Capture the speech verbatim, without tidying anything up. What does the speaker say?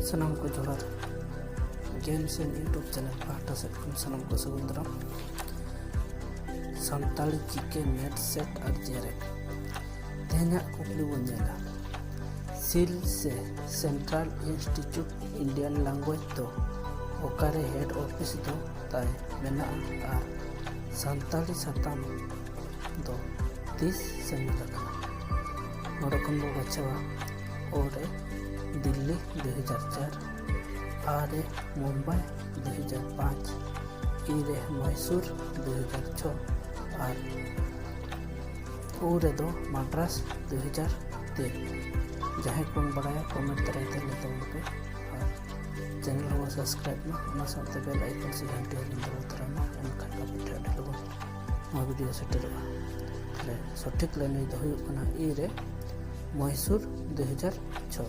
ᱥᱟᱱᱟᱢ ᱠᱚ ᱡᱚᱦᱟᱨ᱾ ᱜᱮᱢ ᱥᱮᱱ YouTube ᱪᱮᱱᱮᱞ ᱯᱟᱦᱴᱟ ᱥᱮᱫ ᱠᱷᱚᱱ ᱥᱟᱱᱟᱢ ᱠᱚ ᱥᱟᱹᱜᱩᱱ ᱫᱟᱨᱟᱢ᱾ ᱥᱟᱱᱛᱟᱲᱤ ᱡᱤᱠᱮ ᱱᱮᱴ ᱥᱮᱴ ᱟᱨ ᱡᱮᱨᱮᱠ᱾ ᱛᱮᱦᱮᱧᱟᱜ ᱠᱩᱠᱞᱤ ᱵᱚᱱ ᱧᱮᱞᱟ, ᱥᱤᱞ ᱥᱮ ᱥᱮᱱᱴᱨᱟᱞ ᱤᱱᱥᱴᱤᱴᱭᱩᱴ ᱤᱱᱰᱤᱭᱟᱱ ᱞᱮᱝᱜᱩᱭᱮᱡᱽ ᱫᱚ ᱚᱠᱟᱨᱮ ᱦᱮᱰ ᱚᱯᱷᱤᱥ ᱫᱚ ᱛᱟᱭ ᱢᱮᱱᱟᱜᱼᱟ ᱟᱨ ᱥᱟᱱᱛᱟᱲᱤ ᱥᱟᱛᱟᱢ ᱫᱚ ᱛᱤᱥ ᱥᱟᱹᱢᱤᱞ ᱟᱠᱟᱱᱟ? ᱱᱚᱰᱮ ᱠᱷᱚᱱ ᱵᱚ ᱵᱟᱪᱷᱟᱣᱟ᱾ ᱚ ᱨᱮ ᱫᱤᱞᱞᱤ ᱫᱩ ᱦᱟᱡᱟᱨ ᱪᱟᱨ, ᱟ ᱨᱮ ᱢᱩᱢᱵᱟᱭ ᱫᱩ ᱦᱟᱡᱟᱨ ᱯᱟᱸᱪ, ᱤ ᱨᱮ ᱢᱚᱭᱥᱩᱨ ᱫᱩ ᱦᱟᱡᱟᱨ ᱪᱷᱚ ᱟᱨ ᱩ ᱨᱮᱫᱚ ᱢᱟᱫᱽᱨᱟᱥ ᱫᱩ ᱦᱟᱡᱟᱨ ᱛᱤᱱ᱾ ᱡᱟᱦᱟᱸᱭ ᱠᱚᱢ ᱵᱟᱲᱟᱭᱟ ᱠᱚᱢᱮᱱᱴ ᱫᱟᱨᱟᱭ ᱛᱮ ᱞᱟᱹᱭ ᱛᱟᱵᱚᱱ ᱯᱮ ᱟᱨ ᱪᱮᱱᱮᱞ ᱦᱚᱸ ᱥᱟᱵᱥᱠᱨᱟᱭᱤᱵ ᱢᱟ, ᱚᱱᱟ ᱥᱟᱶᱛᱮ ᱵᱮᱞ ᱟᱭᱠᱚᱱ ᱥᱮ ᱜᱷᱟᱱᱴᱤ ᱦᱚᱸ ᱵᱚᱱ ᱫᱚᱦᱚ ᱛᱚᱨᱟᱭ ᱢᱟ, ᱮᱱᱠᱷᱟᱱ ᱟᱵᱚ ᱴᱷᱮᱱ ᱟᱹᱰᱤ ᱞᱚᱜᱚᱱ ᱱᱚᱣᱟ ᱵᱷᱤᱰᱤᱭᱳ ᱥᱮᱴᱮᱨᱚᱜᱼᱟ᱾ ᱛᱟᱦᱞᱮ ᱥᱚᱴᱷᱤᱠ ᱞᱟᱹᱱᱟᱹᱭ ᱫᱚ ᱦᱩᱭᱩᱜ ᱠᱟᱱᱟ ᱤ ᱨᱮ ᱢᱚᱭᱥᱩᱨ ᱫᱩ ᱦᱟᱡᱟᱨ ᱪᱷᱚ᱾